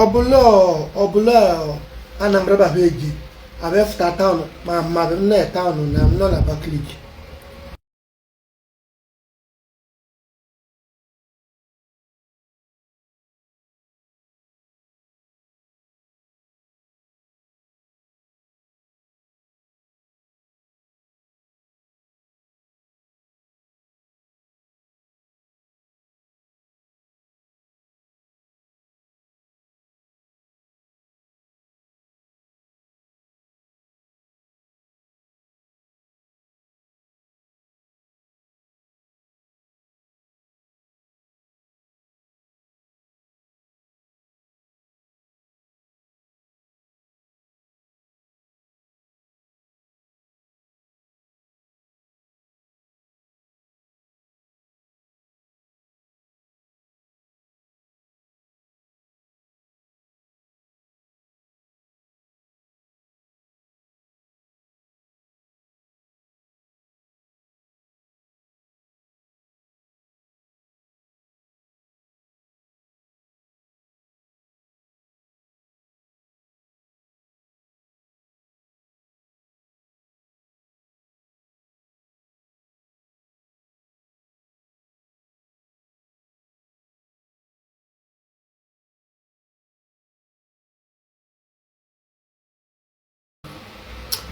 Ọbụla ọbụla Anambra bụ eji abịa fụta town ma mmadụ nna town na m nọ na Abakaliki.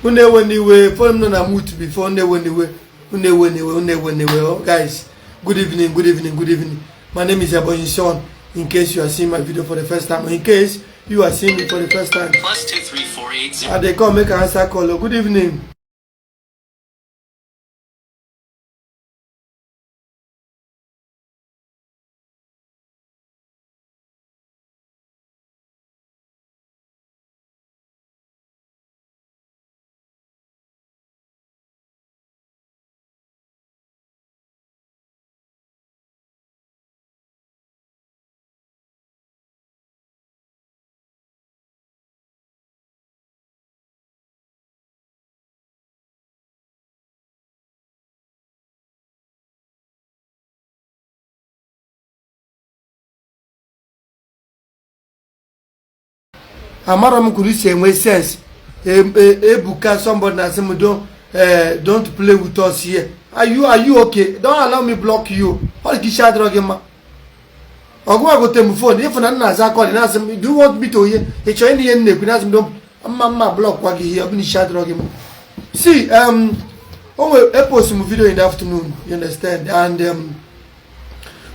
Unu ewe n'iwe, phone m nọ na mute before. Unu ewe n'iwe, unu ewe n'iwe, unu ewe n'iwe. Oh, guys, good evening, good evening, good evening. My name is Ebonyi Son. In case you are seeing my video for the first time, in case you are seeing me for the first time, +23480. I dey come make I answer call. Oh, good evening. Amara m kwuru isi enwe sense. Ebuka, somebody na-asị m don't play with us here. Are you okay? Don't allow me block you. Ọ dị ka isi adịrọ gị mma. Ọgụ agote m phone ịfụ na nna aza call, na-asị m, "Do you want me to hear?" Ị chọrọ ịnụ ihe m na-ekwu? Na-asị m don't mma mma block kwa gị ihe ọ bụ na isi adịrọ gị mma. See, o nwere epost m video in the afternoon, you understand? And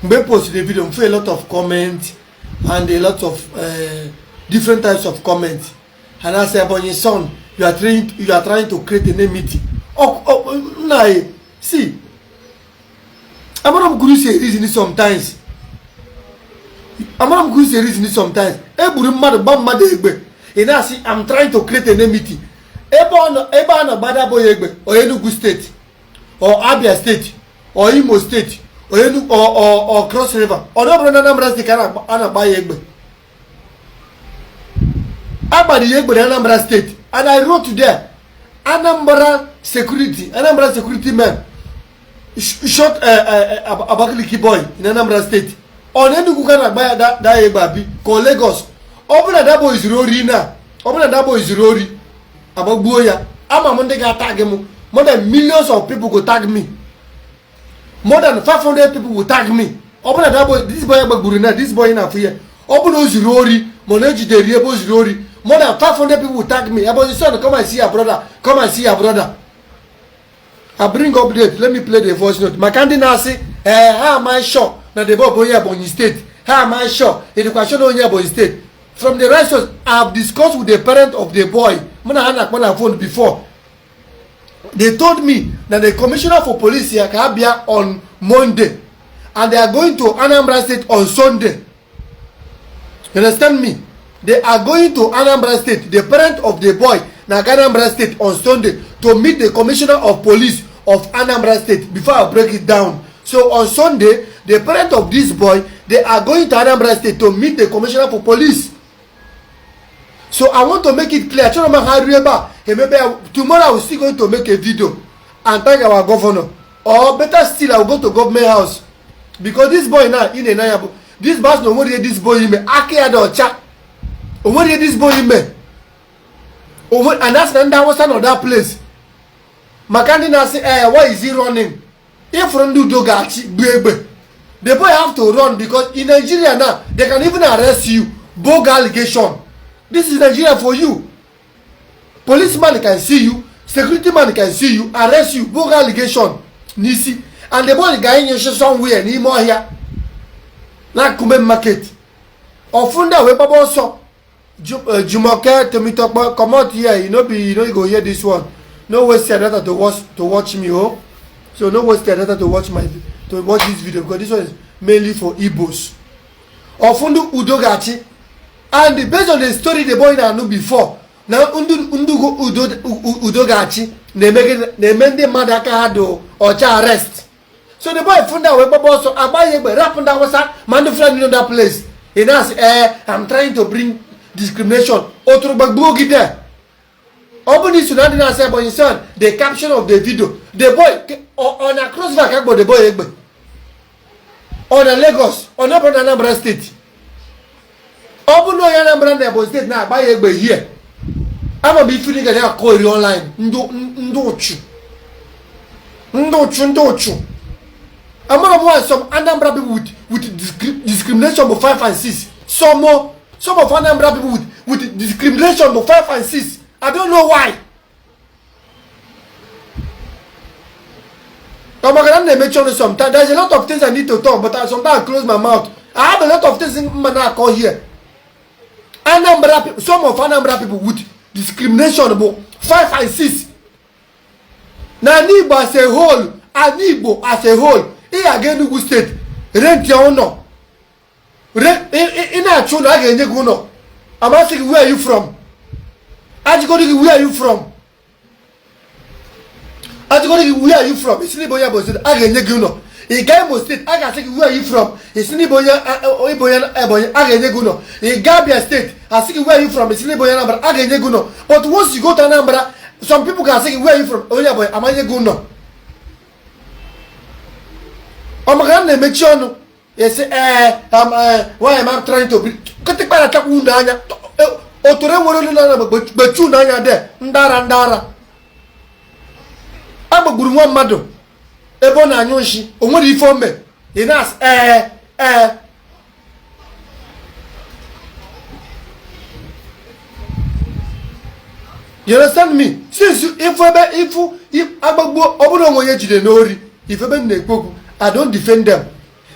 mgbe post the video, m fụ a lot of comments and a lot of different types of comments, and I say, "Ebonyi Son, you are trying to create an enmity." Oh, nna e, see, amara m kwuru si reason sometimes, amara m kwuru si reason sometimes. Egburu mmadụ, gba mmadụ egbe, ị na-asị, "I'm trying to create an enmity." Ebe ọ nọ, ebe a nọ gbada abụghị egbe, or Enugu State or Abia State or Imo State or Enugu or Cross River, ọ na ọ bụrụ na Anambra State ka a na-agba ya egbe. Agbara ya egbe na Anambra State, and I wrote there, Anambra security, Anambra security men shot Abakaliki boy in Anambra State. Ọ na Enugu ka a na-agba ya da ya egbe, abi ka ọ Lagos? Ọ bụrụ na that boy zuru ori, na ọ bụrụ na that boy zuru ori, agbagbuo ya, ama m ndị ga-atag m. More than millions of people go tag me, more than 500 people will tag me. Ọ bụrụ na that boy, this boy gbagburu na this boy na-afụ ya, ọ bụrụ na o zuru ori, ma na ejidere ebe o zuru ori, more than 500 people will tag me, "Ebonyi Son, come and see your brother, come and see your brother." I bring update. Let me play the voice note maka ndị na-asị, ee, ha ama sure na the boy bụ onye Ebonyi State. Ha ama sure, ịdịkwa sure na onye Ebonyi State? From the right source, I have discussed with the parent of the boy. Mụ na ha na-akpọ na phone before. They told me that the commissioner for police here ka abịa on Monday, and they are going to Anambra State on Sunday. You understand me? They are going to Anambra State. The parent of the boy na Anambra State on Sunday to meet the commissioner of police of Anambra State. Before I break it down, so on Sunday, the parent of this boy, they are going to Anambra State to meet the commissioner for police. So I want to make it clear. Achọrọ m ha ruo ebe a emebe ya. Tomorrow I will still going to make a video and thank our governor, or better still, I will go to government house, because this boy now, ị na-ene ya bụ This boy na onwere ihe this boy ime, aka ya dị ọcha. Onwere ihe this boy ime. Onwe and asị na ndị Awụsa nọ that place. Maka ndị na-asị, "Eh, why is he running?" Ịfụrụ ndị udo ga-achị gbuo egbe. The boy have to run because in Nigeria now, they can even arrest you, bogus allegation. This is Nigeria for you. Policeman can see you, security man can see you, arrest you, bogus allegation n'isi. And the boy ga-enye somewhere n'ime ọhịa na-akụme market ọfụ ndị a wee gbaba ọsọ. Jumoke Tomitokpo, comot here. You no be, you no go hear this one. No waste your data to watch me. Oh, so no waste your data to watch this video, because this one is mainly for Igbos. Ọfụ ndị udo ga-achị, and based on the story the boy na-anụ before na ndị udo ga-achị na-eme na-eme ndị mmadụ aka ha dị ọcha arrest. So the boy fụ ndị a wee gbaba ọsọ, agba ya egbe, rapụ ndị Awụsa ma ndị Fulani nọ that place. Ị na-asị, "Ee, I'm trying to bring discrimination." Oturu gbagbuo gị there. Ọ bụ na iso na ndị na-asị Ebonyi son, the caption of the video, the boy ọ na Cross River ka gbọ the boy egbe, ọ na Lagos, ọ na na Anambra Steeti. Ọ bụ na onye Anambra na Ebonyi Steeti na-agba ya egbe here, ama m ifiri ga na-akọ eri online. Ndị ụchụ, ndị ụchụ, ndị ụchụ. Amara m why some Anambra people with discrimination bụ 5 and 6. Some of Anambra people with discrimination bụ 5 and 6. I don't know why. Ọ maka na m na-emechi ọnụ sometimes. There's a lot of things I need to talk, but I sometimes I close my mouth. I have a lot of things mma na-akọ here. Anambra people, some of Anambra people with discrimination bụ 5 and 6. Na ala Igbo as a whole, ala Igbo as a whole, ị ga-aga Enugu Steeti, rent ya ụlọ. Ị na-achọ ụlọ, a ga-enye gị ụlọ. Amasị gị, "Where are you from?" Ajụgoro gị, "Where are you from?" Ajụgoro gị, "Where are you from?" Isi n'ịbụ onye Ebonyi Steeti, a ga-enye gị ụlọ. Ị gaa Imo Steeti, a ga-asị gị, "Where are you from?" Isi n'ịbụ onye ịbụ onye Ebonyi, a ga-enye gị ụlọ. Ị gaa Abia Steeti, asị gị, "Where are you from?" Isi n'ịbụ onye Anambra, a ga-enye gị ụlọ. But once you go to Anambra, some people ga-asị gị, "Where are you from?" Onye Ebonyi, amanye gị ụlọ. Ọ maka na m na-emechi ọnụ, esi, "Ee, why am I trying to be?" Kịtịkpa na-achakwa unu anya. Otoro enwere olu na gbechu unu anya de. Ndị ara, ndị ara. A gbagburu nwa mmadụ ebe ọ na-anyụ nshi, o nwere ife ome. Ị na-asị, "Ee, ee." You understand me? Since ifu ebe ifu agbagbuo, ọ bụrụ onwe onye jide n'ori, ife ebe m na-ekwu okwu, I don't defend them,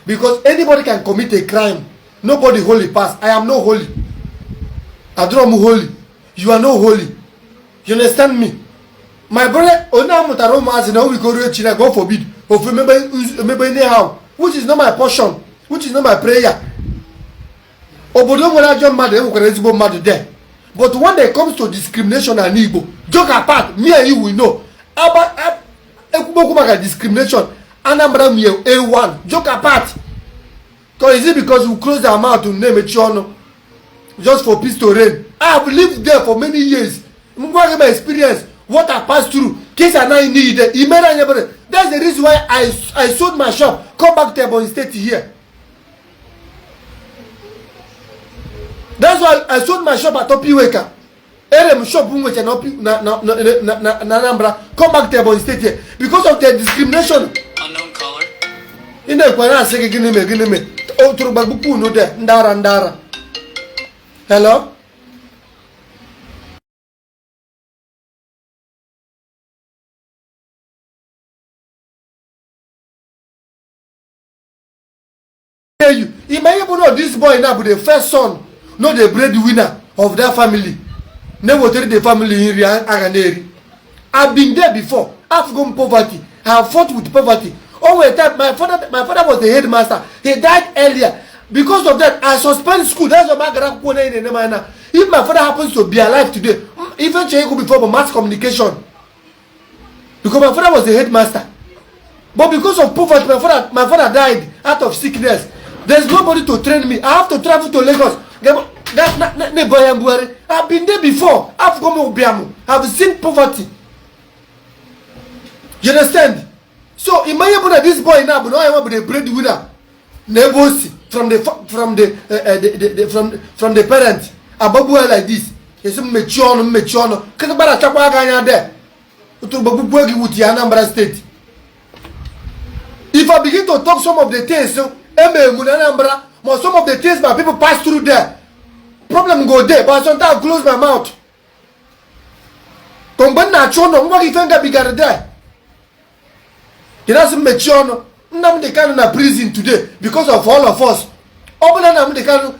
because anybody can commit a crime. Nobody holy pass. I am no holy. Adịrọ m holy. You are no holy. You understand me, my brother? Onye a mụtara ụmụazị na owikoro echi na, God forbid, ofu emebe anyhow, which is not my portion, which is not my prayer. Obodo nwere ajọ mmadụ, enwekwara ezigbo mmadụ there. But when it comes to discrimination na Igbo, joke apart, me and you we know. Aba ekwubokwu maka discrimination, Anambra mie A1. Joke apart. Cause is it because we close our mouth, na-emechi ọnụ just for peace to reign? I have lived there for many years. M gwa gị my experience, what I passed through. Case anaghị niile imere anyị ebere. That's the reason why I sold my shop, come back to Ebonyi State here. That's why I sold my shop at Opiweka. Ere m shop m nwecha na na na na na na Anambra, come back to Ebonyi State here because of the discrimination. Unknown caller. Ị na-ekwe na-asị gị, "Gịnị mee? Gịnị mee?" Oturu gbagbukwu unu de. Ndị ara, ndị ara. Hello. Tell you, ime ihe bụ na this boy now bụ the first son, no, the breadwinner of that family, na-ewetara the family nri a ga na-eri. I've been there before. I've gone poverty. I have fought with poverty. Oh wait, time my father was the headmaster. He died earlier. Because of that, I suspend school. That's why my gara akwụkwọ na na-eme anya. If my father happens to be alive today, even chee before mass communication, because my father was the headmaster. But because of poverty, my father died out of sickness. There's nobody to train me. I have to travel to Lagos. I've been there before. I've gone ụbịam. I've seen poverty. You understand? So imanye bụ na this boy now bụ na onye nwa bụ the breadwinner na ebe o si. from the from the the from the parent agbagbuo ya like this. Esi m mechie ọnụ, m mechie ọnụ, kịtị gbarachakwa gị anya de ụtụrụgba gbugbuo gị wuti Anambra State. If I begin to talk some of the things eme na Anambra, ma some of the things my people pass through there, problem go dey. But sometimes I close my mouth. To mgbe m na-achụ ụlọ ngwa gị ife ngabigara there, ị na-asị m mechie ọnụ. Nnamdi Kanu na prison today because of all of us. Ọ bụrụ na Nnamdi Kanu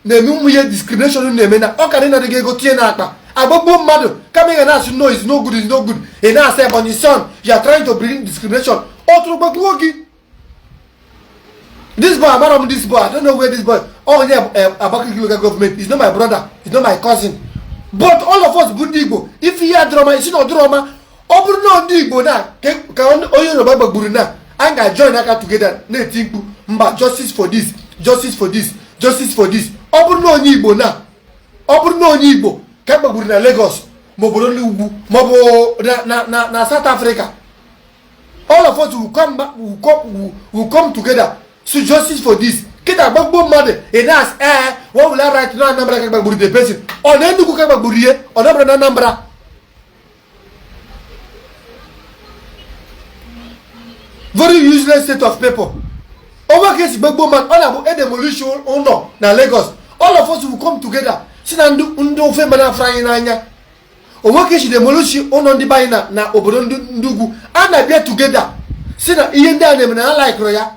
na-eme ụmụ ihe discrimination na-eme na ọ karị na gị ego tinye n'akpa agbagbuo mmadụ, kama ị ga na-asị no, is no good, is no good, ị na-asị Ebonyi son, you are trying to bring discrimination. Ọ tụrụ gbagbuo gị. This boy, amara m this boy. I don't know where this boy. Oh yeah, Abakaliki local government. He's not my brother, he's not my cousin, but all of us bụ ndị Igbo. Ife ihe adịrọma isi na ọdịrọma, ọ bụrụ na ndị Igbo na ka onye Yoruba gbagburu na anyị ga-join aka together na-eti mkpu mba, justice for this, justice for this, justice for this. Ọ bụrụ na onye Igbo na ọ bụrụ na onye Igbo ka gbagburu na Lagos, ma obodo ndị ugwu, maọbụ na South Africa, all of us will come back, will come together so justice for this. Kịta gbagbuo mmadụ, ị na-asị ee, what will I write na Anambra ka gbagburu the person? Ọ na Enugu ka gbagburu ihe ọ nabara na Anambra. Very useless set of people. Onwe ka esi gbagbuo mmadụ, ọ na-abụ edemolition ụlọ na Lagos, all of us will come together si na ndị ofe mmanụ afọ anyị n'anya. Onwe ka esi demolish ụlọ ndị be anyị na obodo ndị ugwu, a na-abịa together si na ihe ndị a na-eme na ha laikụrụ ya.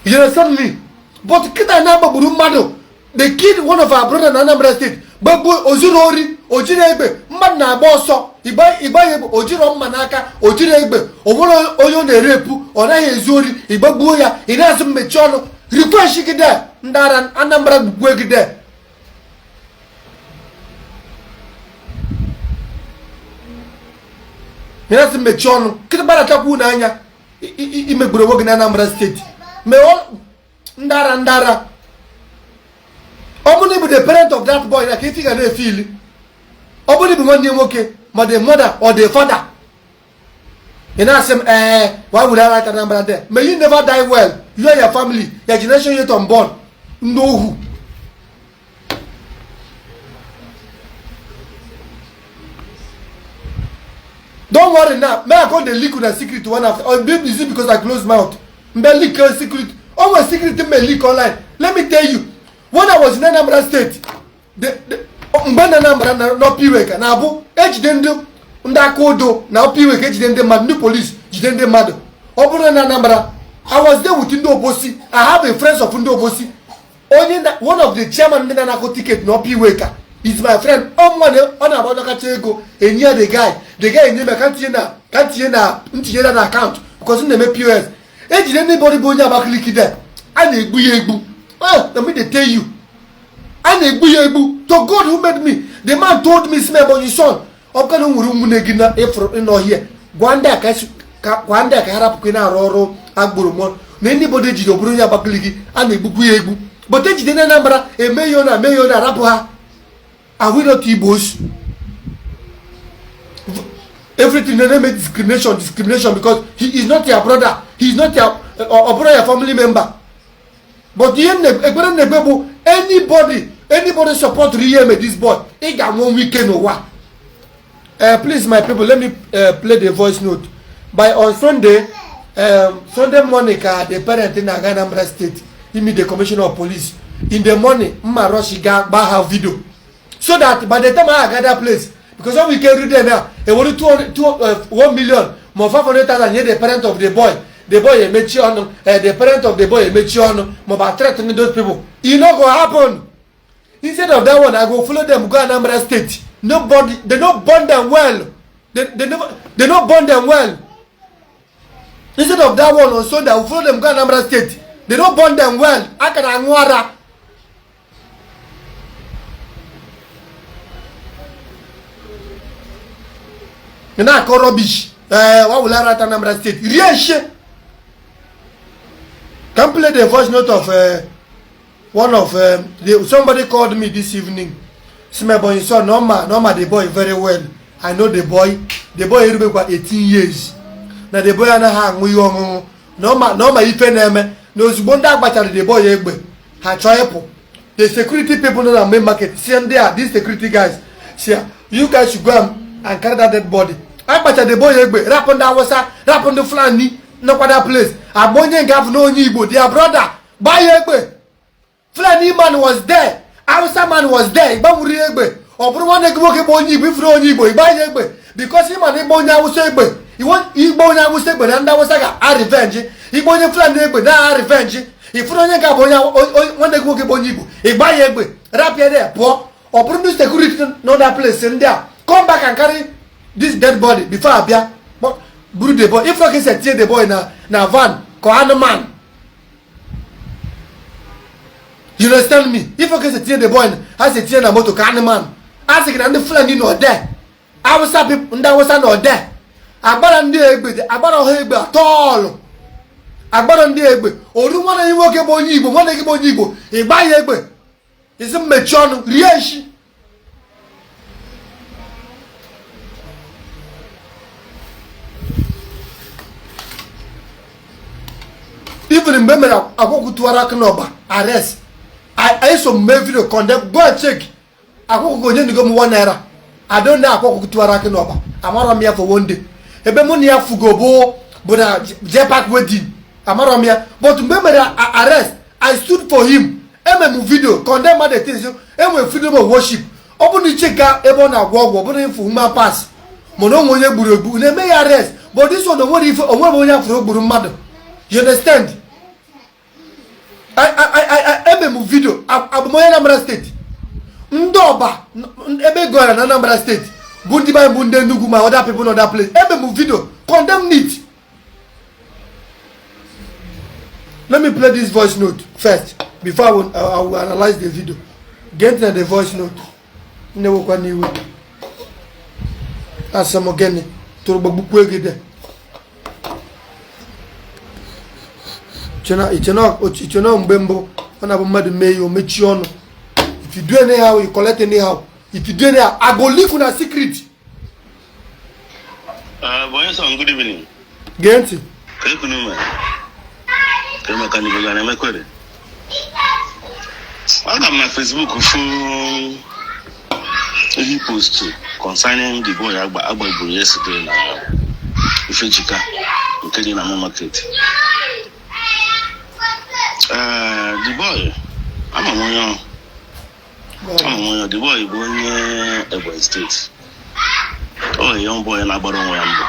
You understand me? But kịta na-agbagburu mmadụ, they killed one of our brother na Anambra State. Gbagbuo ozuru ori, ojiri egbe, mmadụ na-agba ọsọ, ịgba ya egbe, ojiro mma n'aka, ojiri egbe, o nwere onye ọ na-erepu, ọ naghị ezu ori, ịgbagbuo ya, ị na-asị mmechi ọnụ. Request gị de ndị ara Anambra gbugbue gị de. Ị na-asị mmechi ọnụ, kịta gbarachakwu n'anya imegburu onwe gị na Anambra State. Mee ndị ara, ndị ara. Ọ bụrụ na ị bụ the parent of that boy na ka ife ga na-efe ili, ọ bụrụ na ị bụ nwanne nwoke, ma the mother or the father, ị na-asị m ee, why would I write Anambra there? May you never die well, you and your family, your generation yet unborn. Ndị ohu. Don't worry now. May I go dey leak una secret one after or maybe is it because I close mouth mbe leak secret? Almost secret may leak online. Let me tell you, when I was in Anambra State, the mgbe na Anambra na n'Upper Iweka na-abụ ejide ndị aka odo na Upper Iweka, ejide ndị mmadụ, ndị polisi jide ndị mmadụ. Ọ bụrụ na Anambra, I was there with ndị Obosi. I have a friends of ndị Obosi. Onye na one of the chairman ndị na-anakọ ticket na Upper Iweka is my friend. Ọ nwa ọ na-agba dọkacha ego enye ya the guy enye m ka ntinye na ntinye na account because m na-eme POS. Ejide ndị bọdị bụ onye Abakaliki de, a na-egbu ya egbu. Ah, let me dey tell you, a na-egbu ya egbu. To God who made me, the man told me, sị m, "Ebonyi son, ọ bụka na nwere ụmụnne gị na ịfụrụ ịnọ gwa ndị a ka gwa ndị a ka ha rapụkwa na-arụ ọrụ agboro mụọ na anybody ejide oburu onye Abakaliki, a na-egbukwu ya egbu." But ejide na Anambra, eme ya na eme ya na arapụ ha. Are we not Igbos? Everything na-eme discrimination, discrimination, because he is not your brother, he is not your ọ bụrụ your family member. But ihe ekpere na-ekpe bụ anybody support ihe eme this boy, ị ga-anwụ ọnwụ ike n'ụwa. Please, my people, let me play the voice note. By on Sunday, Sunday morning, ka the parent na-aga Anambra State imi the commissioner of police in the morning. Mma rush ga gba ha video so that by the time I aga that place, because when we can read there now, ewere 1 million ma 500,000 nye the parent of the boy, the boy emechi ọnụ, the parent of the boy emechi ọnụ, ma ọ bụ threaten those people. E no go happen. Instead of that one, I go follow them go Anambra State. Nobody, they no born them well. They no born them well. Instead of that one, on Sunday I go follow them go Anambra State. They no born them well. Akara aṅụ ara. Ị na-akọ rubbish. Ee, wa wụla rata Anambra State rie nshi. Can play the voice note of one of somebody called me this evening. Sị m, "Ebonyi son, normal normal, the boy very well. I know the boy. The boy erubekwa 18 years. Na the boy anaghị aṅụ ihe ọṅụṅụ. Na ọma ife na-eme. Na ozugbo ndị agbachara the boy egbe, ha chọọ ịpụ, the security people nọ na main market si ndị a, these security guys si ya, "You guys should go and carry that dead body." Agbachara the boy egbe, rapụ ndị Awụsa, rapụ ndị Fulani nọkwa that place, agba onye nke afọ na onye Igbo, their brother, gbaa ya egbe. Fulani man was there, Hausa man was there, ịgbanwuru ya egbe. Ọ bụrụ nwanne gị nwoke bụ onye Igbo, ifuru onye Igbo, ịgba ya egbe, because ịma na ịgba onye Awụsa egbe, ịgba onye Awụsa egbe na ndị Awụsa ga-a revenge, ịgba onye Fulani egbe na a revenge. Ifuru onye nke bụ onye nwanne gị nwoke bụ onye Igbo, ịgba ya egbe, rapịa ya pụọ. Ọ bụrụ ndị security nọ that place, ndị a come back and carry this dead body before abịa buru the boy. Ifuru ka esi etinye the boy na van ka anụmanụ. You understand me? If okay, say tinye the boy, ha si tinye na moto ka anụmanụ. A sị gị na ndị Fulani nọ there, Hausa people, ndị Hausa nọ there. Agbara ndị egbe, agbara ọha egbe atọọlụ, agbara ndị egbe. Oru nwanne gị nwoke bụ onye Igbo, nwanne gị bụ onye Igbo, ịgba ya egbe, isi mmechi ọnụ rie nshi. Even mgbe e mere Akwụkwọ tụwara aka n'ọba arrest, eso m mee video condemn. Go and check. Akwụkwọ onye nigo m ₦1. I don't know. Akwụkwọ tụwara aka n'ọba, amarọ m ya for one day. Ebe mụ na ya fugo bụ na J Park wedding, amarọ m ya. But mgbe e mere arrest, I stood for him. Eme m video condemn mmadụ things. Enwere freedom of worship. Ọ bụrụ na icheka ebe ọ na-agwọ ọgwụ, ọ bụrụ ịfụ human pass, mana onwe onye gburu egbu na-eme ya arrest. But this one, onwere ife, onwere onye afụrụ gburu mmadụ. You understand? Eme m video. Abụ m onye Anambra Steeti. Ndị ọba ebe gora na Anambra Steeti bụ ndị be bụ ndị Enugu, ma other people in other place. Eme m video condemn it. Let me play this voice note first before I will analyze the video. Get na the voice note. Nnewekwa n'iwe, asị m gịnị tụrụ gbagbukwu egide. Ichena mgbe mbụ ọ na-abụ mmadụ mee ihe, o mechie ọnụ. If you do anyhow, you collect anyhow. If you do anyhow, I go leak una secret. Boyson, good evening. Gee ntị. Ka ekunu mere? Ka maka na Igbo ga na-emekwere. Aga m na Facebook fụ ihe post concerning the boy agbagburu yesterday na Ifechika nke dị na main market. The boy, ama m onye ọ. Ama m onye ọ. The boy bụ onye Ebonyi Steeti. Ọ young boy na-agbara onwe ya mbọ.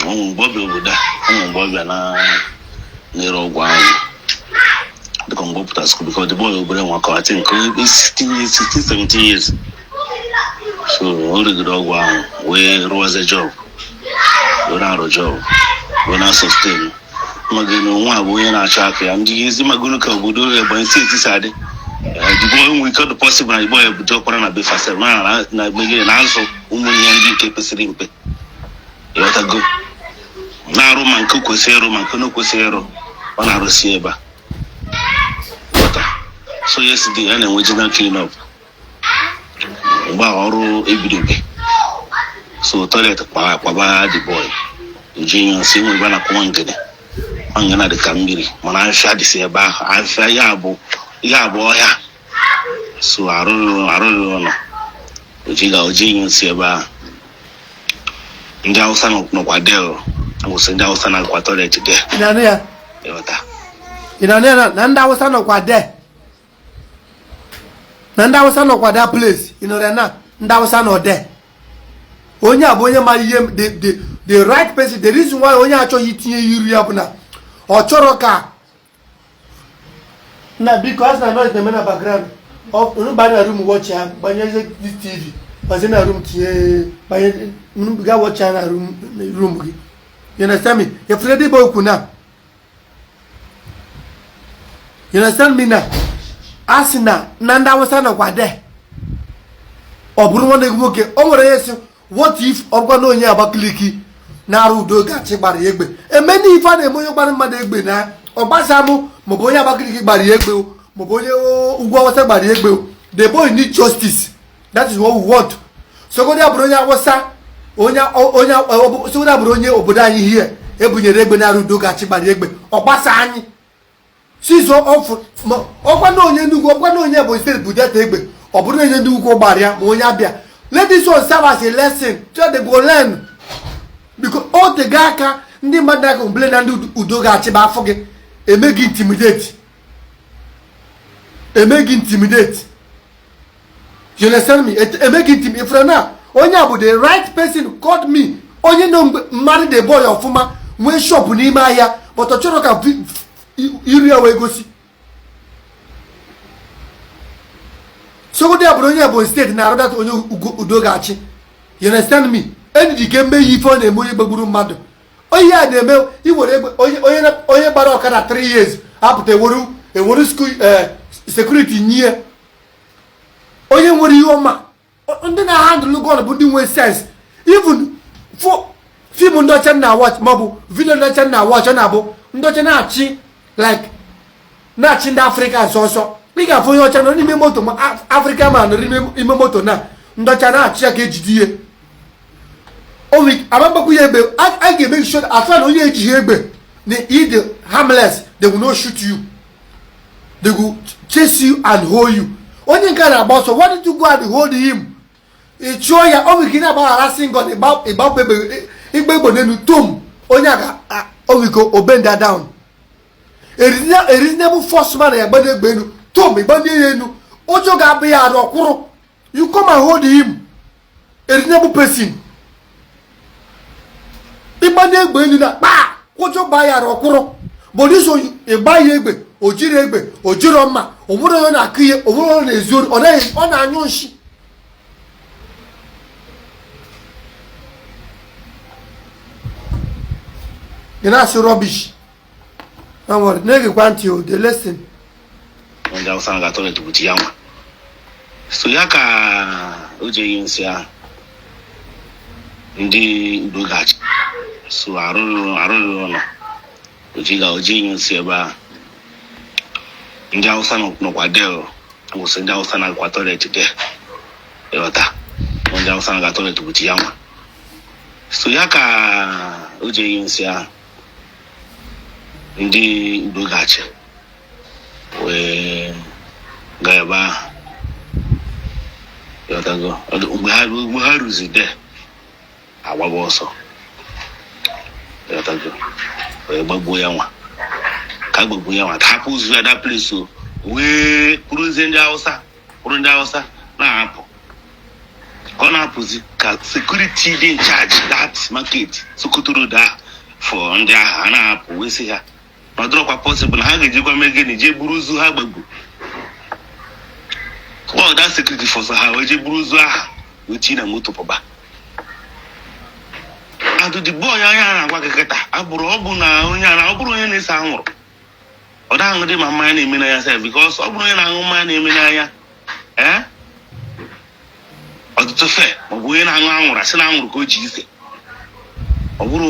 Ụmụ mgbe ọ bịa obodo a, ụmụ mgbe ọ bịa na na-ere ọgwụ ahụ, dịka mgbe ọ pụtara school, because the boy obere nwa ka I think 16 years, 16, 17 years. So o rigoro ọgwụ ahụ wee rụwazie job, wee na-arụ job, wee na-sustain magana onwe a bụ onye na-achọ aka ya. Ndị ezi magoro ka obodo Ebonyi Steeti si adị. The boy nwere ike, ọ dị possible na the boy ebute ọkwara na befa sef na megide na-azụ ụmụ ihe ndị nke kwesịrị mpe, ịghọtago, na-arụ ma nke kwesịrị ịrụ ma nke na kwesịrị ịrụ, ọ na-arụsi ebe a, ghọta. So yesterday a na-enwe general clean up mgbe a ọrụ ebidobe, so toilet kwaba kwaba the boy, eji ya nsị. Enwe ebe a na-akpọ Nwangene. Nwangene dị ka mmiri, mana afịa dịsị ebe ahụ, afịa ya bụ ọhịa. So arụrụ ụlọ, oji ga oji ya nsị ebe ahụ. Ndị Hausa nọkwa there, awụsị ndị Hausa na-akwa toilet there. Ị na-anụ ya? Ịghọta. Ị na-anụ ya na ndị Awụsa nọkwa there, na ndị Awụsa nọkwa that place? Ị nụrụ ya na ndị Awụsa nọ there? Onye a bụ onye mara ihe, the right person. The reason why onye achọghị itinye iru ya bụ na ọ chọrọ ka na because na noise na-eme na background. Unu banye na room, watch ya, gbanye this TV, gbazie na room, tinye, gbanye, unu ga watch ya na room gị. You understand me? Efere dị okwu na you understand me? Na a sị na ndị Awụsa nọkwa there, ọ bụrụ nwanne gị nwoke, o nwere onye si, what if ọ bụkwa na onye Abakaliki na-arụ udo gachi gbara ya egbe? Eme na ife a na-eme onye gbara mmadụ egbe na ọgbasamụ, maọbụ onye Abakaliki gbara ya egbe o, maọbụ onye ugwu Awụsa gbara ya egbe o, the boy need justice. That is what we want. Sogodi abụrụ onye Awụsa, onye sogodi abụrụ onye obodo anyị here. Ebunyere egbe na Udo Ga-achị gbara egbe, ọ gbasa anyị sizo ọfụ. Ma ọkwa na onye Enugu, ọkwa na onye Ebonyi State budata egbe, ọ bụrụ na onye Enugu gbara ya, ma onye Abịa. Let this one serve as a lesson so they go learn, because o tego aka ndị mmadụ na-complain na ndị Udo Ga-achị bụ afọ gị eme gị intimidate, eme gị intimidate. You understand me? Eme gị intimidate. Ifere na onye a bụ the right person called me, onye nọ mgbe mmadụ the boy ọfụma, nwee shop n'ime ahịa, but ọ chọrọ ka iru ya wee gosi. Sogodo ya bụrụ onye Ebonyi State na-arụ data onye Udo Ga-achị. You understand me? Enyi ka eme ya ife ọ na-eme onye gbagburu mmadụ, onye a na-eme iwere egbe, onye gbara ọkada 3 years apụta, eweru school security nye onye nwere ihe ọma. Ndị na-handle gun bụ ndị nwere sense. Even film ndị ọcha na watch, maọbụ video ndị ọcha na watch, ọ na-abụ ndị ọcha na-achị like na-achị ndị Afrịka nsọ nsọ. Ị ga-afụ onye ọcha nọ n'ime moto, ma Afrịka ma nọ n'ime moto na ndị ọcha na-achị ya ka ejide ihe amagbakwu ya egbe. A ga-eme sure atụ na onye ejighị egbe na ịdị harmless. They will not shoot you, they will chase you and hold you. Onye nke a na-agba ọsọ, why don't you go and hold him? Ị chụọ ya, ọ nwere ike na-agbaghara single, ịgbapụ egbe, ịgba egbe n'elu tom, onye a ga o nwere ike obenda down. A reasonable force man ya gbado egbe elu tom, ịgbanye ya elu, ụjọ ga-abụ ya arụ ọkwụrụ. You come and hold him. A reasonable person, ịgbanye egbe elu na kpaa, ụjọ gbaa ya arụ ọkwụrụ. But this one, ịgba ya egbe, o jiri egbe, o jiro mma, o nwere onye na-akụ ihe, o nwere onye na-ezu ori, ọ naghị, ọ na-anyụ nshi. Ị na-asị rubbish. Don't worry, na-egekwa ntị o, dey listen. Ndị Awụsa na toilet bụ ya nwa so ya ka o ji enye nsị ahụ ndị Udo Ga-achị so arụrụ ụlọ oji ga oji enye nsị ebe ahụ. Ndị Awụsa nọkwa de wụsị, ndị Awụsa na-agakwa toilet de, ịghọta? Ndị Awụsa na-aga toilet bụ ya nwa so ya ka o ji enye nsị ahụ ndị Udo Ga-achị wee gaa ebe ahụ, ịghọtago? Mgbe ha ruzi de, agbaba ọsọ, ịghọtago? Wee gbagbuo ya nwa ka gbagbuo ya nwa, hapụ ụzọ ya that place o wee kwuruzie ndị Hausa, kwuru ndị Hausa na-apụ ka ọ na-apụzi, ka security dị in charge that market, Sokoto Road ahụ, for ndị ahụ a na-apụ, wee sị ha na ọ dịrọkwa possible na ha ga-ejikwa mee gịnị, jee buru ozu ha gbagbu. Ọ that security force ha wee jee buru ozu ahụ wee tinye na moto pụba. And the boy anya na-agwa gị kịta abụrụ ọ bụ na onye a na ọ bụrụ onye na-ese anwụrụ, ọ da aṅụ dị ma mmanya na-eme n'anya sef, because ọ bụrụ onye na-aṅụ mmanya na-eme n'anya ee ọtụtụ fe, maọbụ onye na-aṅụ anwụrụ, asị na anwụrụ ka o ji ise, ọ bụrụ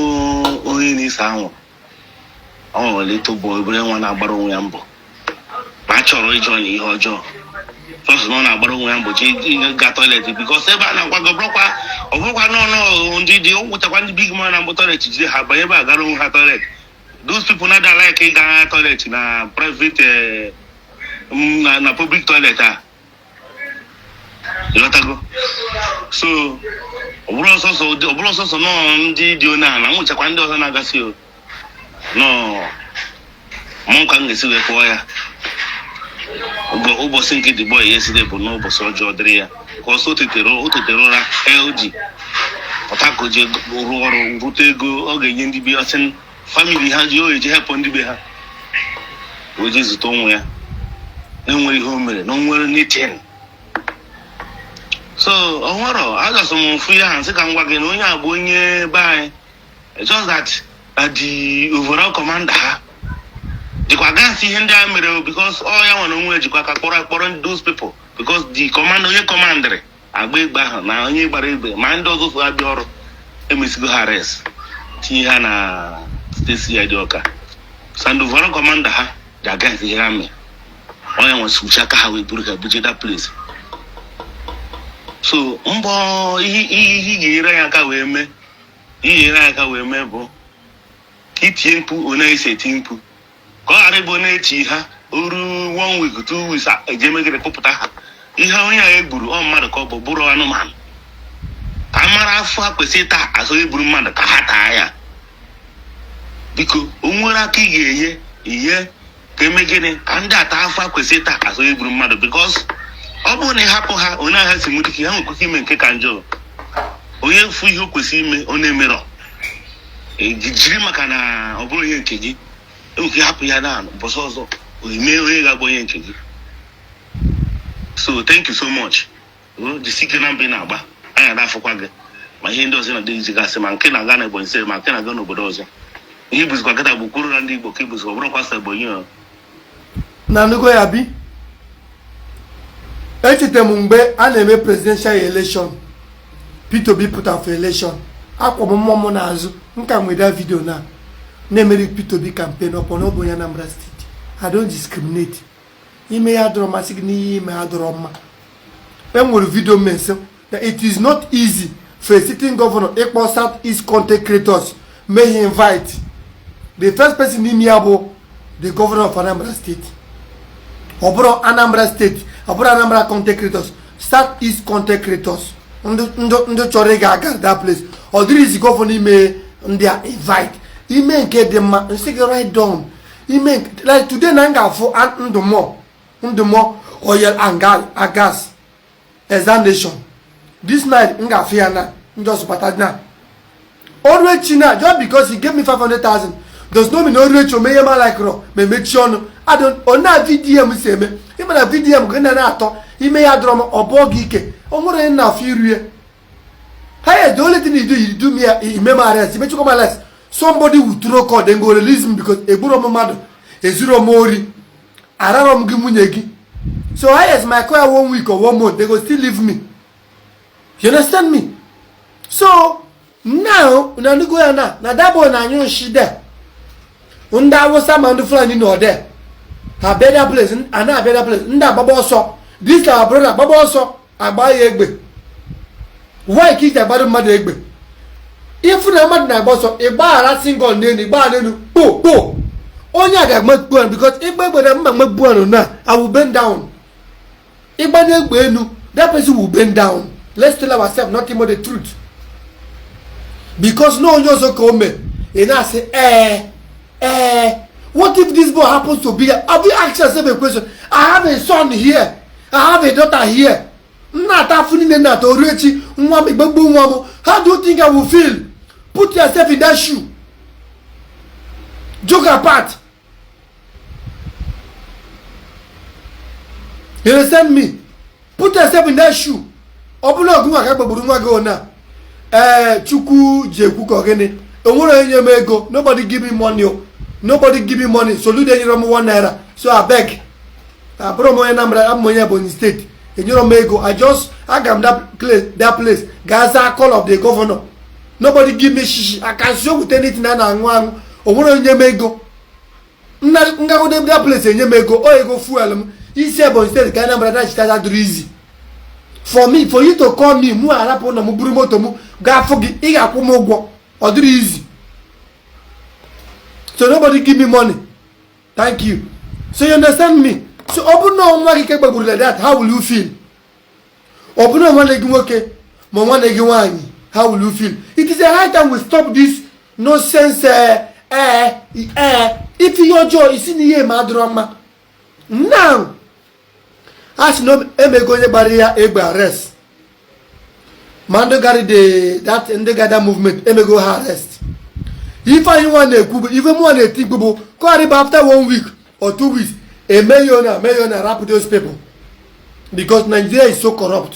onye na-ese anwụrụ, ọ nwere eto bụ obere nwa na-agbara onwe ya mbọ, ma a chọrọ ịjọ na ihe ọjọọ sọsọ na ọ na-agbara onwe ya mbọ jee ga toilet, because ebe a na-akwago bụrụkwa ọ bụrụkwa nọ ndị dị wụchakwa ndị big man na mbụ toilet jide ha banye ebe a gara onwe ha toilet. Those people na like ịga toilet na private na public toilet a, ịghọtago? So ọ bụrụ ọsọsọ nọọ ndị dị onye a na nwụchakwa ndị ọzọ na-agasị o nọọ mụ ka m ga-esi wee kpọọ ya. Ụbọchị nke the boy yesterday bụ n'ụbọchị ọjọọ dịrị ya, ka ọsọ o tetere ụra LG pụta ka o jee rụọ ọrụ rute ego ọ ga-enye ndị be ọsị family ha ji o eji hepụ ndị be ha, wee jee zute ụmụ ya na-enwere ihe o mere na o nwere nothing. So ọ nwere agasị m mfu ya ha nsị ka m gwa gị na onye a bụ onye be anyị. It's just that na the overall commander ha dịkwa against ihe ndị a mere o, because ọ ya nwere onwe jikwa aka kpọrọ those people, because the commander, onye commandịrị agba egbe ahụ na onye gbara egbe ma ndị ọzọ so ha bịa ọrụ, emesigo ha arrest, tinye ha na state CID Ọka. So and overall commander ha dị against ihe ha mere. Onye nwesị aka ha wee buru ha buje that place. So mbọ ihe ị ga-enyere ya aka wee mee, ihe ga-enyere ya aka wee mee bụ Ka itinye mkpu onye esi eti mkpu, ka ọ ghara ịbụ onye echi ha oru one week, 2 weeks, eje megide kpụpụta ha. Ihe onye a egburu, ọ mmadụ ka ọ bụ, bụrụ anụmanụ, ka a mara afọ ha kwesịrị ịta azụ egburu mmadụ, ka ha taa ya. Biko, o nwere aka ị ga-enye ihe ka eme gịnị, ka ndị ata afọ ha kwesịrị ịta azụ egburu mmadụ, because ọ bụrụ na ị hapụ ha, onye agha si nwere ike ha nwekwa ike ime nke ka njọ. Onye fụ ihe o kwesịrị ime, ọ na-emerọ, jiri maka na ọ bụrụ onye nke gị, enwere ike hapụ ya na ụbọchị ọzọ ime onye ga-abụ onye nke gị. So thank you so much. Jisi ike na mbụ ị na-agba anya na-afụkwa gị, ma ihe ndị ọzọ na-adịghị gasị, ma nke na-aga na Ebonyi steeti, ma nke na-aga n'obodo ọzọ. Ihe ibuzikwa kịta bụ kwuru na ndị Igbo ka ibuzikwa, ọ bụrụkwa sọ Ebonyi o. Na nnukwu ya bi, echeta m mgbe a na-eme presidential election, Peter Obi pụtara for election. Akwa m mmụọ m n'azụ nka nweda video na na-emeri Peter Obi campaign ọpọ na ọ bụ onye Anambra steeti. I don't discriminate. Ime ya adọrọ masị gị n'ihe ime adọrọ mma. E nwere video mmesi that it is not easy for a sitting governor ịkpọ South East content creators, may he invite the first person n'ime ya bụ the governor of Anambra State. Ọ bụrụ Anambra State, ọ bụrụ Anambra content creators, South East content creators, ndị chọrọ ịga aga that place. Ọ dịrị izi governor ime ndị a invite. Ime nke dị mma, nsị gị right down. Ime like today na m ga-afụ ndụmọ ndụmọ oil and gas examination this night, m ga-afụ ya na just bata na ọrụ echi na just because he gave me 500,000 does not mean ọrụ echi ome ihe ma like rọ ma emechi ọnụ. I don't ọ na VDM si eme ịma na VDM gị na na-atọ ime ya dọrọ m ọ bụọ gị ike. O nwere onye na-afụ iru ya. Hey, the only thing you do, you do me, you make my arrest, you make my arrest. Somebody will throw call, then go release me because egburo m mmadụ, ezuro m ori, ararọ m gị nwunye gị. So highest my call one week or one month, they go still leave me. You understand me? So now, una no go ya na, na that boy na anyụ nshi there. Ndị Awụsa ma ndị Fulani nọ there. Ha bịa that place, a na-abịa that place, ndị agbaba ọsọ. This our brother agbaba ọsọ, agba ya egbe. Why ka iji agbara mmadụ egbe? Ifu na mmadụ na-agba ọsọ, ịgbaghara single n'elu, ịgbaghara n'elu, kpo kpo. Onye a ga-agba egbu ahụ because ịgba egbe na mma mmegbu ahụ na I will bend down. Ịgbanye egbe elu, that person will bend down. Let's tell ourselves nothing but the truth. Because no onye ọzọ ka o mee, ị na-asị ee ee. What if this boy happens to be, have you asked yourself a question? I have a son here, I have a daughter here. M na-ata afụ niile na-ata oru echi nwa m igbegbu nwa m. How do you think I will feel? Put yourself in that shoe. Joke apart, you understand me? Put yourself in that shoe. Ọ bụrụ na ọgụ nwa ka gbagburu nwa gị ona ee Chukwu ji ekwu ka ọ gịnị, onwere onye nye m ego. Nobody give me money o, nobody give me money. Soludo enyere m 1 naira, so abeg, abụrụ m onye Anambra, abụ m onye Ebonyi steeti, enyere m ego. I just aga m that place gaa zaa call of the governor. Nobody give me shishi. I can show with anything a na-aṅụ aṅụ. Onwere onye nye m ego ngagode that place enye m ego o ego fuel m isi Ebonyi steeti ka Anambra nachita dịrị easy for me, for you to call me. Mụ arapụ na m buru moto m gaa fụ gị, ị ga-akwụ m ụgwọ. Ọ dịrị easy. So nobody give me money, thank you. So you understand me? So ọ bụrụ na nwa gị ka gbagburu like that, how will you feel? Ọ bụrụ na nwanne gị nwoke ma nwanne gị nwaanyị, how will you feel? It is a high time we stop this nonsense. Ife ihe ọjọọ isi na ihe ma adịrọ mma. Now a sị na emego onye gbara ya egbe arrest, ma ndị gara the that ndị gada movement, emego ha arrest. Ife anyị nwa na-ekwu bụ, ife mụnwa na-eti mkpu bụ ka ọ rịba after one week or 2 weeks, eme ya na eme ya na rapụ those people, because Nigeria is so corrupt.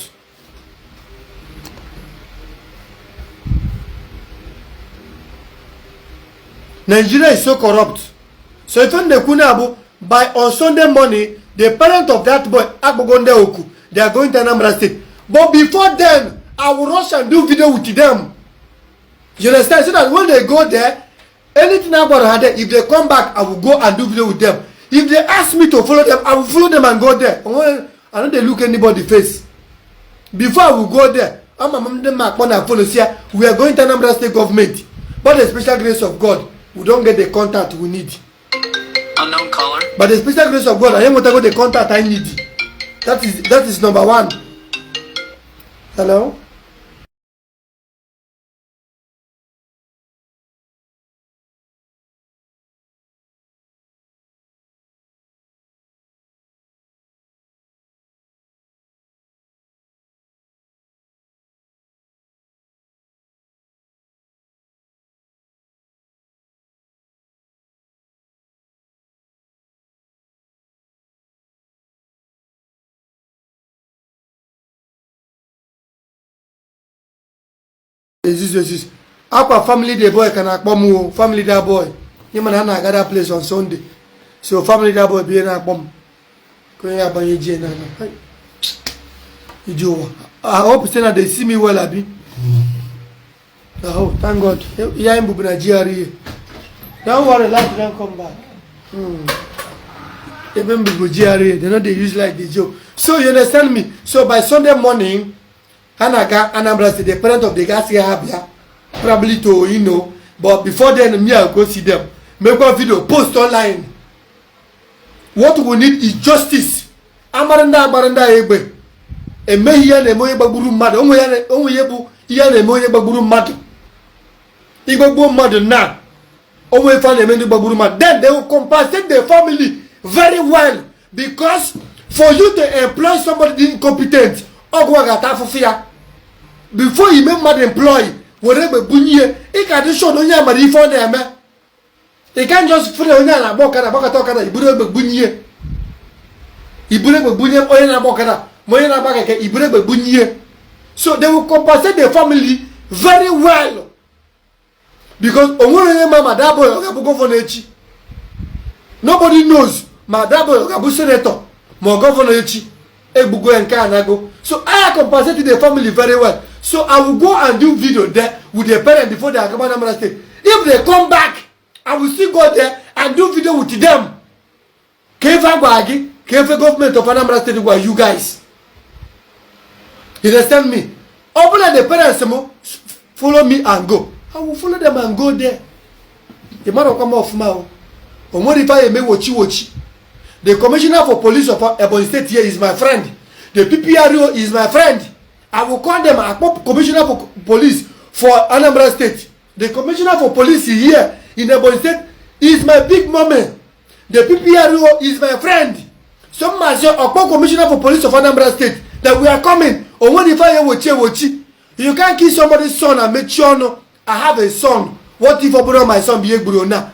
Nigeria is so corrupt. So ife m na-ekwu na bụ by on Sunday morning, the parent of that boy akpọgo ndị oku. They are going to Anambra State, but before then I will rush and do video with them, you understand, so that when they go there, anything agbara ha there, if they come back, I will go and do video with them. If they ask me to follow them, I will follow them and go there. I no dey look anybody face. Before I will go there, ama m ndị mma akpọ na phone si ya, we are going to Anambra State government, but the special grace of God. We don get the contact we need. Unknown caller. By the special grace of God, anyị enwetago the contact I need. That is number one. Hello. Ezuzu ezuzu akwa. Family the boy ka na-akpọ m o. Family that boy, ịma na a na-aga that place on Sunday, so family that boy bụ ihe na-akpọ m ka onye agbanye ji na ana iji ụwa. I hope say na they see me well, abi? Oh, thank God. Ihe anyị bụbu na GRA. Don't worry, light don come back. Ebe m bụbu GRA, they no dey use light dey joke. So you understand me? So by Sunday morning, ha na-aga Anambra State. The parent of the guy sị ha bịa, probably to but before then, me, I go see them, make one video, post online. What we need is justice. Amara ndị agbara ndị agha egbe emeghị ihe na-eme onye gbagburu mmadụ. Onwe ihe bụ ihe a na-eme onye gbagburu mmadụ. Ịgbagbuo mmadụ na onwe ife a na-eme ndị gbagburu mmadụ, then they will compensate the family very well, because for you to employ somebody incompetent, ọgwụ ga-ata afụfụ ya. Before ime mmadụ employ, were egbe bunye ihe, ị ka dị sure na onye a mara ife ọ na-eme. Ị can just free onye a na-agba ọkada, agbakọta ọkada, iburu egbe bunye, iburu egbe bunye onye na-agba ọkada, ma onye na-agba keke, iburu egbe bunye. So they will compensate the family very well, because o nwere onye ma that boy ọ ga-abụ governor echi. Nobody knows ma that boy ọ ga-abụ senator ma ọ governor echi. Egbugo ya, nke a nago. So I compensate the family very well. So I will go and do video there with the parent before they agaba Anambra State. If they come back, I will still go there and do video with them. Ka ife agwa gị, ka ife government of Anambra State gwa you guys, you understand me? Ọ bụla the parents m follow me and go, I will follow them and go there. Ị mara ọkwa m ọfụma o. O nwere ife anyị eme wochi wochi. The commissioner for police of Ebonyi State here is my friend. The PPRO is my friend. I will call them, akpọ commissioner for police for Anambra State. The commissioner for police here in Ebonyi State is my big mommy. The PPRO is my friend. So mmazi ọkpọ commissioner for police of Anambra State that we are coming. O nwere ife anyị wochi ewochi. You can't kill somebody's son and mechie ọnụ. I have a son. What if ọ bụrụ my son bụ ihe gburu na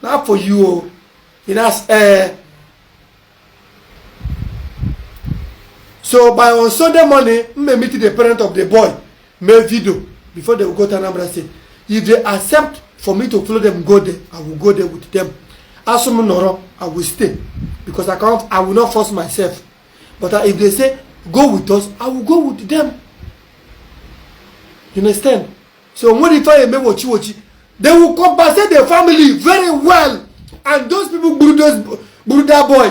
na for you o? You know, so by on Sunday morning, m meet the parent of the boy, make video before they go to Anambra State. If they accept for me to follow them go there, I will go there with them. Asụ m nọrọ, I will stay, because I can't, I will not force myself. But if they say go with us, I will go with them. You understand? So when ife eme wochi wochi, they will compensate the family very well. And those people gburu, those gburu that boy,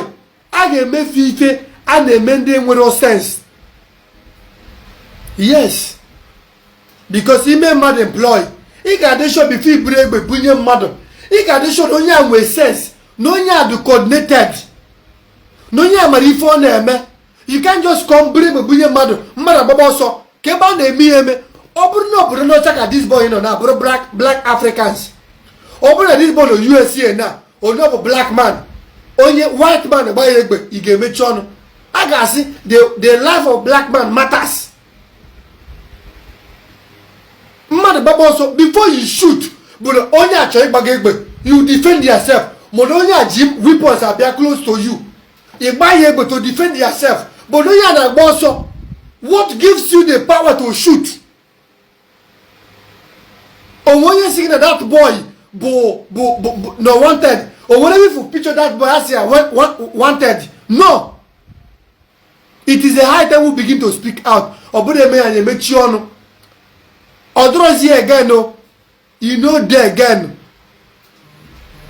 a ga-emefu ife a na-eme ndị nwere sense. Yes, because ime mmadụ employ, ị ga-adị sure before iburu egbe bunye mmadụ, ị ga-adị sure na onye a nwee sense, na onye a dị coordinated, na onye a mara ife ọ na-eme. You can't just come buru egbe bunye mmadụ, mmadụ agbaba ọsọ ka ebe a na-eme ihe eme. Ọ bụrụ na obodo n'ọcha ka this boy nọ na bụrụ black Africans, ọ bụrụ na this boy nọ USA na onye ọ bụ black man, onye white man gba ya egbe, ị ga-emechi ọnụ. A ga-asị the life of black man matters. Mmadụ gbaba ọsọ, before you shoot, bụ na onye a chọrọ ịgbaga egbe, you defend yourself. Mana onye a ji weapons abịa close to you, ị gba ya egbe to defend yourself. But onye a na-agba ọsọ, what gives you the power to shoot? Onwe onye si gị na that boy bụ no wanted? O nwere if you picture that boy as ya wanted? No. It is a high time we begin to speak out. Ọ bụrụ eme ya, anyị emechi ọnụ, ọ dụrọzi again o. You no dey again.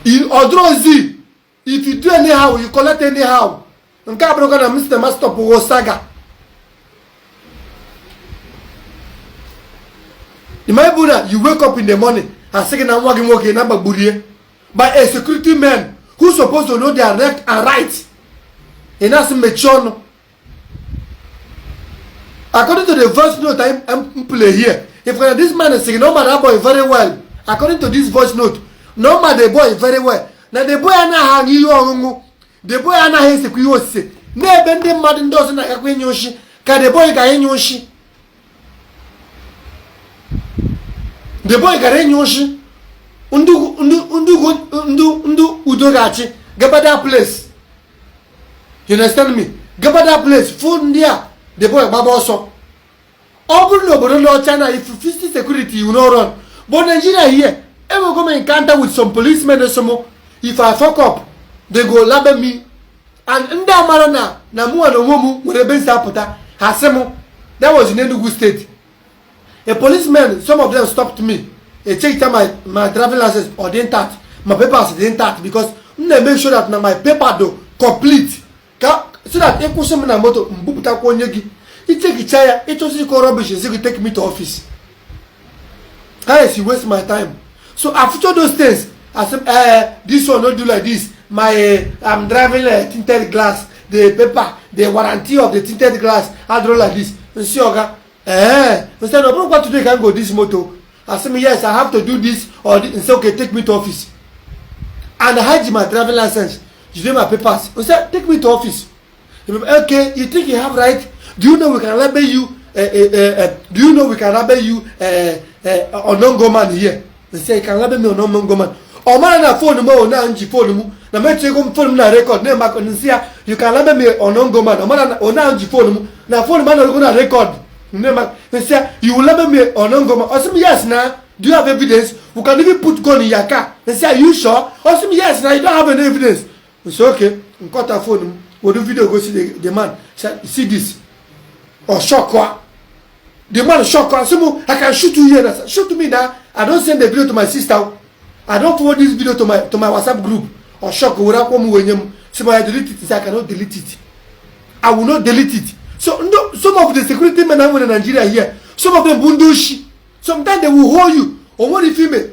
Ọ dụrọzi. If you do anyhow, you collect anyhow. Nke a bụrụkwa na Mr. Ma stop wo saga. It might be that you wake up in the morning, Asị gị na nwa gị nwoke na gbagburie by a security man who supposed to know their left and right. Ị na-asị mechie ọnụ. According to the voice note I play here, if this man is saying no man that boy very well. According to this voice note, no man the boy very well. Na the boy anaghị aṅụ ihe ọṅụṅụ, the boy anaghị esekwa ihe osise n'ebe ndị mmadụ ndị ọzọ na-agakwa inye oshi ka the boy gara inye oshi. The boy gara inye oshi. Ndị udo ga-achị gaba that place. You understand me? Gaba that place fụ ndị a, the boy gbaba ọsọ. Ọ bụrụ na obodo ndị ọcha na if you security you no run. But Nigeria here, enwego m encounter with some policemen. Some if I fuck up, they go label me. And ndị amara na mụnwa na onwe m nwere ebe nsi apụta, ha sị m. That was in Enugu State. A policeman, some of them stopped me. They checked my driving license or dị intact, my papers dị intact, because m na-make sure that na my paper do complete, ka so that ịkwụsị m na moto m bupụtakwa onye gị ichekicha ya ịchọsi ịkọ rubbish, esi gị take me to office. How is you waste my time? So after those things, I say, this one no do like this. My I'm driving a tinted glass, the paper, the warranty of the tinted glass I draw like this. Nsi oga, instead of what today can go this motor. I say, yes, I have to do this or this. Nsi okay, take me to office. And I hide my driving license, you do my papers. I say, take me to office. Okay, you think you have right? Do you know we can label you? Do you know we can label you unknown gunman here? They say you can label me unknown gunman. Ọ mara na phone m o na nji phone m na mechie ego m phone m na record na maka nsị ya, you can label me unknown gunman. Ọ mara na ọ na nji phone m na phone m anọrọgo na record na maka nsị ya, you will label me unknown gunman. Ọ sị m yes na, do you have evidence? We can even put gun in your car. Nsị ya, you sure? Ọ sị m yes na, you don't have any evidence. Nsị okay, nkọta phone m were video gosi the man. See this. Ọ shock. The man shock. I say, I can shoot you here. Shoot me now. I don't send the video to my sister. I don't forward this video to my WhatsApp group. Or shock. So I delete it. I cannot delete it. I will not delete it. So no, some of the security men in Nigeria here, some of them bundushi. Sometimes they will hold you. Or what if you may?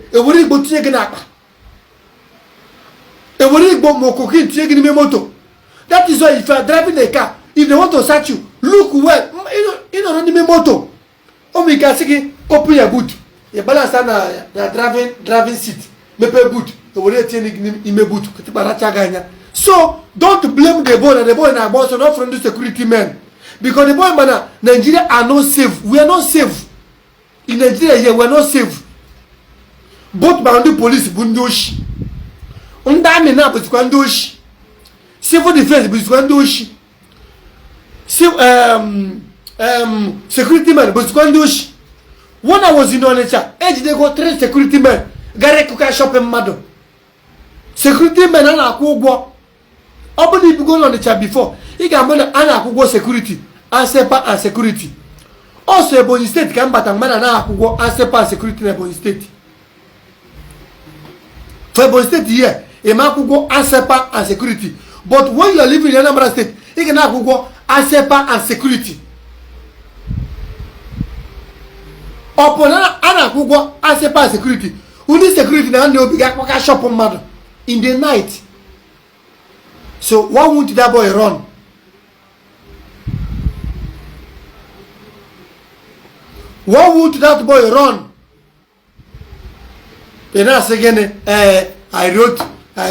That is why if you are driving a car, if they want to search you, look well. You know, n'ime moto. O mi ka sị gị open your boot. You balance na driving seat. Mepe boot. O were etinye n'ime boot. Kịtịkpa gị anya. So don't blame the boy. Na the boy na-agba ọsọ not from the security men. Because the boy mana Nigeria are not safe. We are not safe. In Nigeria here, we are not safe. Both ma ndị police bụ ndị oshi. Ndị army na bụzikwa ndị oshi. Civil defense bụzikwa ndị oshi. Security men bụzikwa ndị oshi. When I was in Onitsha, ejidego 3 security men gara ịkụka shopping mmadụ. Security men a na-akwụ ụgwọ. Ọ bụrụ na ibigo n'Onitsha before, ị ga-ama na a na-akwụ ụgwọ security, ASEPA and security. Ọsọ Ebonyi steeti ka m bata mmadụ anaghị akwụ ụgwọ ASEPA and security na Ebonyi steeti. For Ebonyi steeti here, ị ma akwụ ụgwọ ASEPA and security. But when you are living in Anambra State, ị ga na-akwụ ụgwọ ASEPA and security. Ọ bụ na a na-akwụ ụgwọ ASEPA and security, ndị security na ndị obi ga-akpaka shop mmadụ in the night. So why won't that boy run? Why won't that boy run? Ị na-asị gịnị? I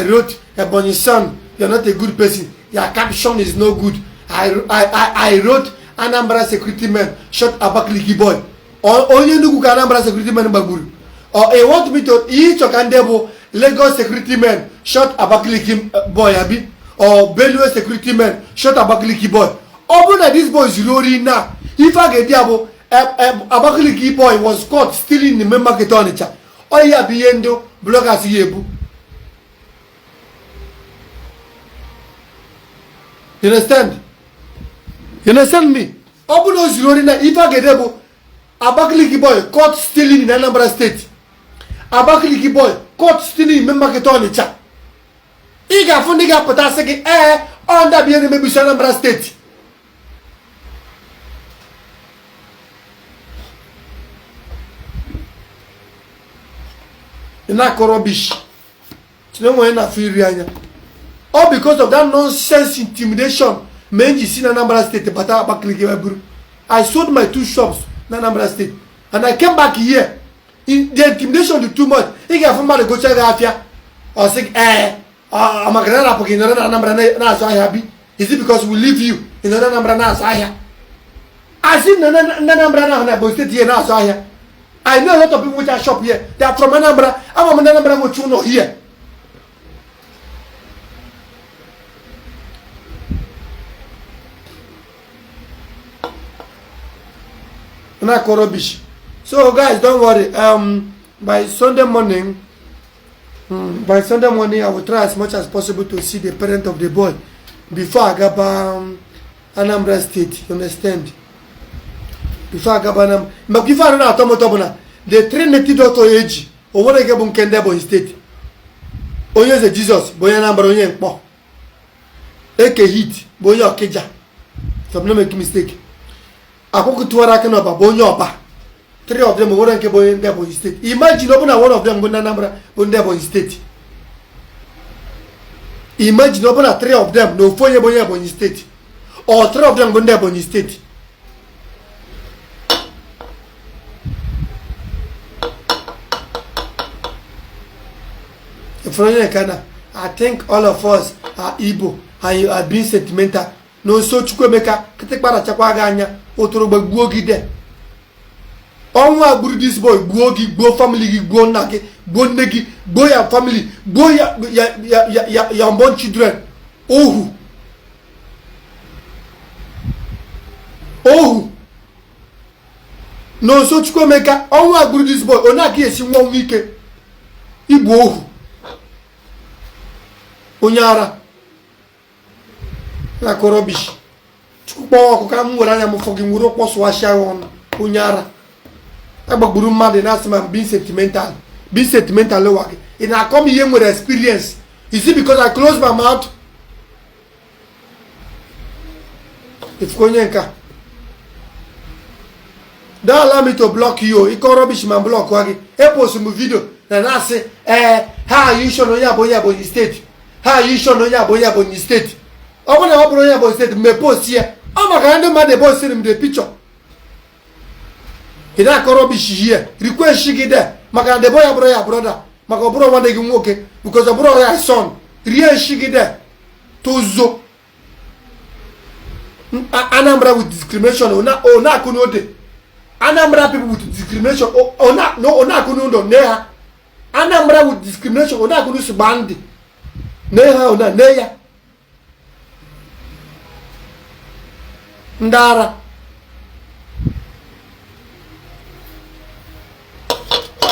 wrote Ebonyi son, you're not a good person. Your caption is no good. I wrote Anambra security men shot Abakaliki boy. Onye Enugu ka Anambra security men gbagburu. Or you want me to ịchọ ka ndị bụ Lagos security men shot Abakaliki boy abi? Or Benue security men shot Abakaliki boy. Ọ bụrụ na this boy zuru ori na ife a ga-edi abụ Abakaliki boy was caught stealing in the main market Onitsha. Ọ ya bụ ihe ndị bloggers ya ebu. You understand? You understand me? Ọ bụrụ na o zuru ori na ife a ga-ede bụ Abakaliki boy caught stealing in Anambra State. Abakaliki boy caught stealing in main market Onitsha. Ị ga-afụ ndị ga-apụta sị gị ee ọ ndị abịa na-emebisi Anambra State. Ị na-akọ rubbish. Tinye onwe na-afụ iri anya. All because of that nonsense intimidation mee ji si na Anambra State bata Abakaliki wee buru. I sold my two shops na Anambra State and I came back here. The intimidation dị too much. Ị ga-afụ mmadụ gocha gị afịa, ọ sị gị ee, maka na arapụ gị nọrọ na Anambra na-azụ ahịa bi. Is it because we leave you ị nọrọ na Anambra na-azụ ahịa? Asị na ndị Anambra na na Ebonyi State here na-azụ ahịa. I know a lot of people which are shop here. They are from Anambra. Ama m ndị Anambra nwechi ụlọ here. Na-akọ rubbish. So guys, don't worry. By Sunday morning, by Sunday morning, I will try as much as possible to see the parent of the boy before I gaba Anambra State. You understand? Before I gaba Anambra. Maka ife arụ na-atọ m ụtọ bụ na the three native doctor eji o nwere nke bụ nke ndị Ebonyi State. Onye eze Jizọs bụ onye Anambra, onye Mkpọ. Eke Hit bụ onye Ọkịja, if I'm not making mistake. Akwụkwọ tụwara aka n'ọba bụ onye Ọba. Three of them nwere nke bụ onye ndị Ebonyi State. Imagine ọ bụ na one of them bụ ndị Anambra, bụ ndị Ebonyi State. Imagine ọ bụ na three of them na ofu onye bụ onye Ebonyi State, or three of them bụ ndị Ebonyi State. Ifuru onye nke na I think all of us are Igbo and you are being sentimental. Na nso Chukwuemeka kịtịkpa rachakwa gị anya ụtụrụgbe gbuo gị de ọnwụ a gburu this boy, gbuo gị, gbuo family gị, gbuo nna gị, gbuo nne gị, gbuo ya family, gbuo ya ya ya ya ya ya unborn children. Ohu ohu na nso Chukwuemeka ọnwụ a gburu this boy, onye aka esi nwa ọnwụ ike igbu ohu onye ara na-akọ rubbish. Chukwu kpọọ ọkụ ka m were anya m fọ gị nwere kpọsụwasịa ya ọnụ. Onye ara agbagburu mmadụ na-asị ma be sentimental, be sentimental ụwa gị. Ị na-akọ m ihe nwere experience. Is it because I close my mouth? Ifuko onye nka, don't allow me to block you. Ịkọ rubbish ma block gị. Epost m video na na-asị ee ha ayị sure na onye abụ onye Ebonyi State, ha ayị sure na onye abụ onye Ebonyi State. Ọ bụrụ na ọ bụrụ onye Ebonyi State, mgbe post ya ọ maka na ndị mmadụ epostiri m the picture. Ị na-akọ rubbish here, request gị de maka na the boy abụrụ ya brother, maka ọ bụrụ nwanne gị nwoke, because ọ bụrụ ya son. Rie nshi gị de tozo. Anambra with discrimination ọ na-akụ n'ode. Anambra people with discrimination ọ na-akụ n'ụlọ nne ha. Anambra with discrimination ọ na-akụ n'usi gbaa ndị nne ha ọ na nne ya ndị ara.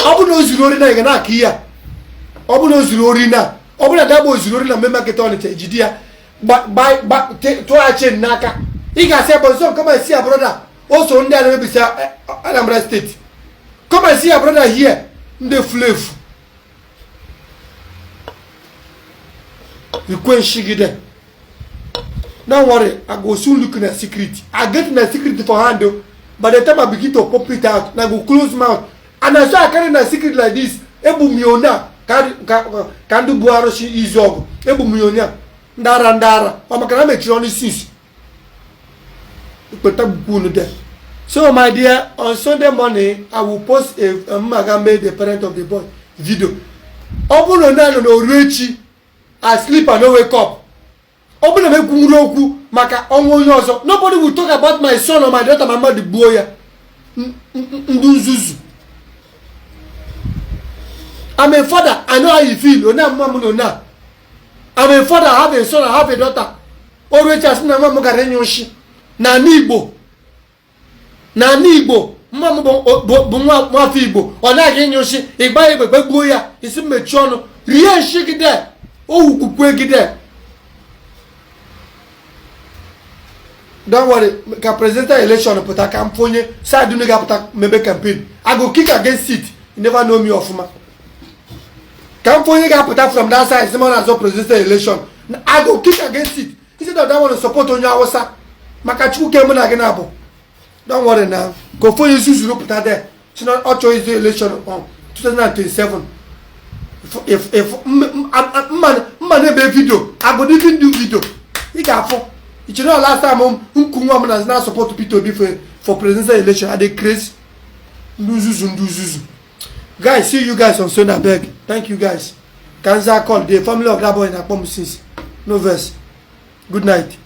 Ọ bụ na o zuru ori na ị ga na-akụ ihe a. Ọ bụ na o zuru ori na ọ bụ na dagba o zuru ori na main market Ọnịcha, ejide ya tụọ ya chain n'aka, ị ga-asị ebe nso, come and see your brother. O so ndị a na-emebisi Anambra State. Come and see your brother here. Ndị efu rikwe nshigide. Don't worry, I go soon look na secret. I get na secret for hand o. By the time I begin to pop it out, na go close mouth. And I saw I carry na secret like this. Ebu m ya ona ka ndị bu arụsị izu ọgụ. Ebu m ya onya. Ndị ara ndị ara. Ọ maka na mechiri ọnụ sis. Ikpeta gbukwu unu there. So my dear, on Sunday morning, I will post a mmaga made the parent of the boy video. Ọ bụrụ na nọ n'oru echi, I sleep and no wake up. Ọ bụrụ na m ekwunwuru okwu maka ọnwụ onye ọzọ, nobody will talk about my son or my daughter ma mmadụ gbuo ya. Ndị nzuzu. I'm a father, I know how you feel. Onye amụma m na onye a. I'm a father, I have a son, I have a daughter. Oru echi asị na nwa m gara ịnyụ nshi n'ala Igbo. N'ala Igbo, nwa m bụ nwa nwafọ Igbo, ọ naghị ịnyụ nshi, ịgba igbe gbegbuo ya, isi mmechi ọnụ, rie nshi gị de, ohu kpukwe gị de. Don't worry, ka presidential election pụta ka m fụ onye side unu ga-apụta mebe campaign. I go kick against it. You never know me ọfụma. Ka m fụ onye ga-apụta from that side sị m ọ na-azọ presidential election. I go kick against it. Instead of that one support onye Hausa maka Chukwu ke mụ na gị na-abụ. Don't worry na ka ofu onye zuzuru pụta there si na ọ chọrọ izu election on 2027. If mma na-ebe video, I go even do video, ị ga-afụ. Ichere na last time nku nwa m na support Peter Obi for presidential election, I dey craze. Ndị nzuzu, ndị nzuzu. Guys, see you guys on Sunday, abeg. Thank you guys. Kanza call the family of that boy na akpọ m since. No vex. Good night.